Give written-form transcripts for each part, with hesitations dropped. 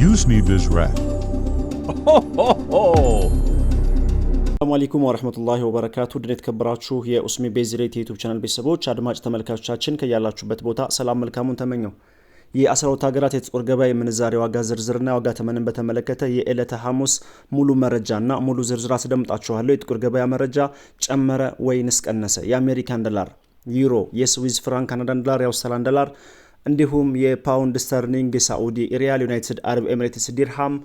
Usmi Bizrat. Ho ho ho! ሰላሙ አለይኩም ወረህመቱላሂ ወበረካቱ ድን የተከበራችሁ የኡስሚ ቤዝሬት የ YouTube channel ቤተሰቦች፣ አድማጭ ተመልካቾቻችን፣ ከያላችሁበት ቦታ ሰላም መልካሙን ተመኘው። የ12 ሀገራት የጥቁር ገበያ የምንዛሬ ዋጋ ዝርዝርና ዋጋ ተመንን በተመለከተ የዕለተ ሐሙስ ሙሉ መረጃና ሙሉ ዝርዝር አስደምጣችኋለሁ። የጥቁር ገበያ መረጃ ጨመረ ወይንስ ቀነሰ? የአሜሪካን ዶላር፣ ዩሮ፣ የስዊዝ ፍራንክ፣ ካናዳን ዶላር፣ የአውስትራሊያን ዶላር እንዲሁም የፓውንድ ስተርሊንግ፣ የሳዑዲ ሪያል፣ ዩናይትድ አረብ ኤሚሬትስ ዲርሃም፣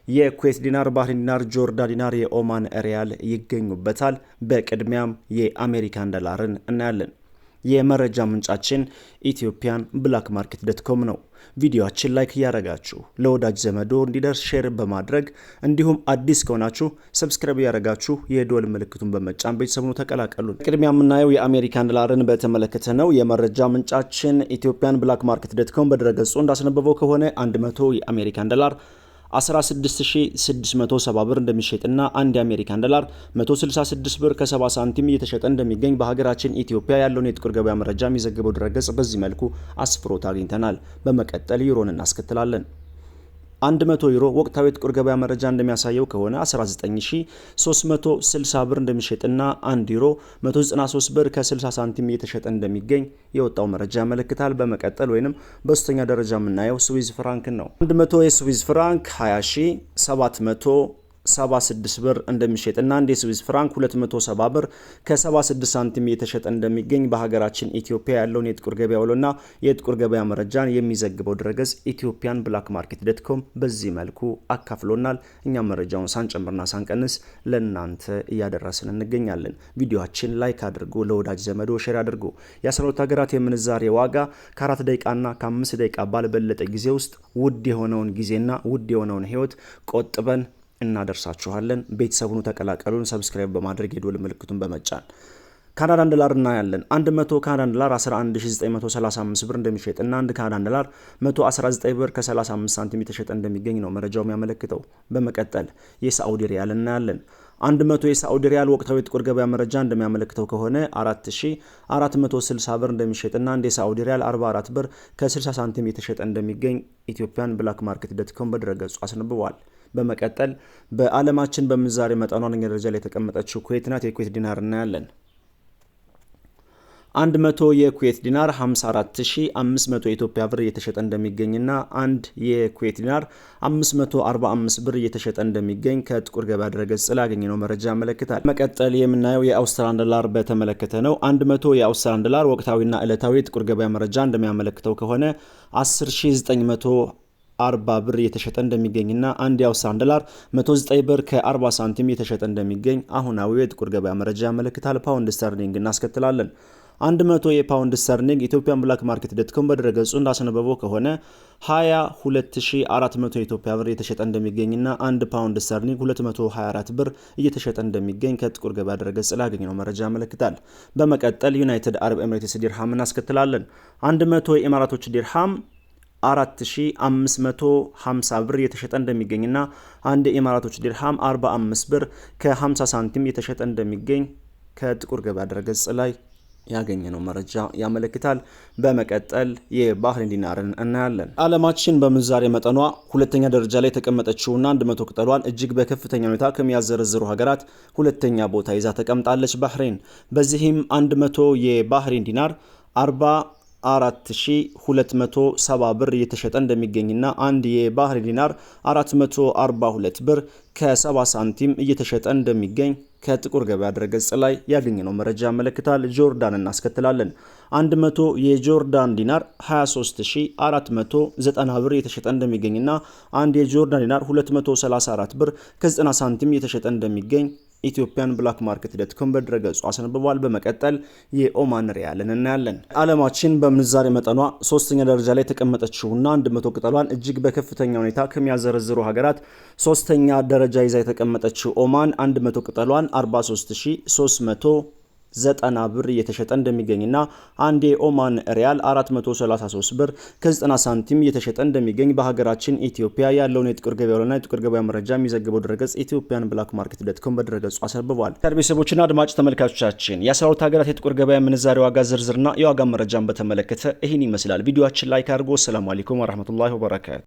የኩዌት ዲናር፣ ባህሬን ዲናር፣ ጆርዳን ዲናር፣ የኦማን ሪያል ይገኙበታል። በቅድሚያም የአሜሪካን ዶላርን እናያለን። የመረጃ ምንጫችን EthiopianBlackMarket.com ነው። ቪዲዮአችን like እያረጋችሁ ለወዳጅ ዘመዶ እንዲደርስ share በማድረግ እንዲሁም አዲስ ከሆናችሁ subscribe እያረጋችሁ የደወል ምልክቱን በመጫን ቤተሰቡን ተቀላቀሉን። ቅድሚያ የምናየው የአሜሪካን ዶላርን በተመለከተ ነው። የመረጃ ምንጫችን EthiopianBlackMarket.com በድረገጹ እንዳስነበበው ከሆነ 100 የአሜሪካን ዶላር 16,670 ብር እንደሚሸጥና አንድ የአሜሪካን ዶላር 166 ብር ከ70 ሳንቲም እየተሸጠ እንደሚገኝ በሀገራችን ኢትዮጵያ ያለውን የጥቁር ገበያ መረጃ የሚዘግበው ድረገጽ በዚህ መልኩ አስፍሮት አግኝተናል። በመቀጠል ዩሮን እናስከትላለን። 100 ዩሮ ወቅታዊ የጥቁር ገበያ መረጃ እንደሚያሳየው ከሆነ 19,360 ብር እንደሚሸጥና 1 ዩሮ 193 ብር ከ60 ሳንቲም እየተሸጠ እንደሚገኝ የወጣው መረጃ ያመለክታል። በመቀጠል ወይንም በሶስተኛ ደረጃ የምናየው ስዊዝ ፍራንክን ነው። 100 የስዊዝ ፍራንክ 20,776 ብር እንደሚሸጥና አንድ የስዊዝ ፍራንክ 270 ብር ከ76 ሳንቲም እየተሸጠ እንደሚገኝ በሀገራችን ኢትዮጵያ ያለውን የጥቁር ገበያ ውሎና የጥቁር ገበያ መረጃን የሚዘግበው ድረገጽ EthiopianBlackMarket.com በዚህ መልኩ አካፍሎናል። እኛም መረጃውን ሳንጨምርና ሳንቀንስ ለእናንተ እያደረስን እንገኛለን። ቪዲዮአችን like አድርጉ፣ ለወዳጅ ዘመዶ share አድርጉ። የ12 ሀገራት የምንዛሬ ዋጋ ከ4 ደቂቃና ከ5 ደቂቃ ባልበለጠ ጊዜ ውስጥ ውድ የሆነውን ጊዜና ውድ የሆነውን ህይወት ቆጥበን እናደርሳችኋለን። ቤተሰቡን ተቀላቀሉን። Subscribe በማድረግ የደወል ምልክቱን በመጫን ካናዳን ዶላር እናያለን። 100 ካናዳን ዶላር 11,935 ብር እንደሚሸጥና አንድ ካናዳን ዶላር 119 ብር ከ35 ሳንቲም የተሸጠ እንደሚገኝ ነው መረጃው የሚያመለክተው። በመቀጠል የሳዑዲ ሪያል እናያለን። 100 የሳዑዲ ሪያል ወቅታዊ የጥቁር ገበያ መረጃ እንደሚያመለክተው ከሆነ 4,460 ብር እንደሚሸጥና አንድ የሳዑዲ ሪያል 44 ብር ከ60 ሳንቲም የተሸጠ እንደሚገኝ EthiopianBlackMarket.com በድረገጹ አስነብቧል። በመቀጠል በዓለማችን በምንዛሬ መጠኗ አንደኛ ደረጃ ላይ የተቀመጠችው ኩዌት ናት። የኩዌት ዲናር እናያለን። 100 የኩዌት ዲናር 54,500 የኢትዮጵያ ብር እየተሸጠ እንደሚገኝና አንድ የኩዌት ዲናር 545 ብር እየተሸጠ እንደሚገኝ ከጥቁር ገበያ ድረገጽ ላይ ያገኘነው መረጃ ያመለክታል። መቀጠል የምናየው የአውስትራሊያን ዶላር በተመለከተ ነው። 100 የአውስትራሊያን ዶላር ወቅታዊና ዕለታዊ የጥቁር ገበያ መረጃ እንደሚያመለክተው ከሆነ 10,940 ብር እየተሸጠ እንደሚገኝና አንድ የአውስትራሊያን ዶላር 109 ብር ከ40 ሳንቲም እየተሸጠ እንደሚገኝ አሁናዊው የጥቁር ገበያ መረጃ ያመለክታል። ፓውንድ ስተርሊንግ እናስከትላለን። 100 የፓውንድ ስተርሊንግ EthiopianBlackMarket.com በድረገጹ እንዳስነበበው ከሆነ 22,400 የኢትዮጵያ ብር እየተሸጠ እንደሚገኝና አንድ ፓውንድ ስተርሊንግ 224 ብር እየተሸጠ እንደሚገኝ ከጥቁር ገበያ ድረገጽ ላይ ያገኘነው መረጃ ያመለክታል። በመቀጠል ዩናይትድ አረብ ኤሚሬትስ ዲርሃም እናስከትላለን። 100 የኢማራቶች ዲርሃም 4,550 ብር እየተሸጠ እንደሚገኝና አንድ የኢማራቶች ዲርሃም 45 ብር ከ50 ሳንቲም እየተሸጠ እንደሚገኝ ከጥቁር ገበያ ድረገጽ ላይ ያገኘነው መረጃ ያመለክታል። በመቀጠል የባህሬን ዲናርን እናያለን። ዓለማችን በምንዛሬ መጠኗ ሁለተኛ ደረጃ ላይ የተቀመጠችውና 100 ቅጠሏን እጅግ በከፍተኛ ሁኔታ ከሚያዘረዝሩ ሀገራት ሁለተኛ ቦታ ይዛ ተቀምጣለች ባህሬን። በዚህም 100 የባህሬን ዲናር 44,270 ብር እየተሸጠ እንደሚገኝና አንድ የባህሬን ዲናር 442 ብር ከ70 ሳንቲም እየተሸጠ እንደሚገኝ ከጥቁር ገበያ ድረገጽ ላይ ያገኘነው መረጃ ያመለክታል። ጆርዳን እናስከትላለን። 100 የጆርዳን ዲናር 23,490 ብር እየተሸጠ እንደሚገኝና አንድ የጆርዳን ዲናር 234 ብር ከ90 ሳንቲም እየተሸጠ እንደሚገኝ EthiopianBlackMarket.com በድረገጹ አስነብቧል። በመቀጠል የኦማን ሪያልን እናያለን። ዓለማችን በምንዛሬ መጠኗ ሶስተኛ ደረጃ ላይ የተቀመጠችውና 100 ቅጠሏን እጅግ በከፍተኛ ሁኔታ ከሚያዘረዝሩ ሀገራት ሶስተኛ ደረጃ ይዛ የተቀመጠችው ኦማን 100 ቅጠሏን 43,390 ብር እየተሸጠ እንደሚገኝና አንድ የኦማን ሪያል 433 ብር ከ90 ሳንቲም እየተሸጠ እንደሚገኝ በሀገራችን ኢትዮጵያ ያለውን የጥቁር ገበያና የጥቁር ገበያ መረጃ የሚዘግበው ድረገጽ EthiopianBlackMarket.com በድረገጹ አስነብቧል። ቤተሰቦችና አድማጭ ተመልካቾቻችን የ12 ሀገራት የጥቁር ገበያ ምንዛሬ ዋጋ ዝርዝርና የዋጋ መረጃን በተመለከተ ይህን ይመስላል። ቪዲዮአችን like አድርጎ። ሰላም አለይኩም ወራህመቱላሂ ወበረካቱ።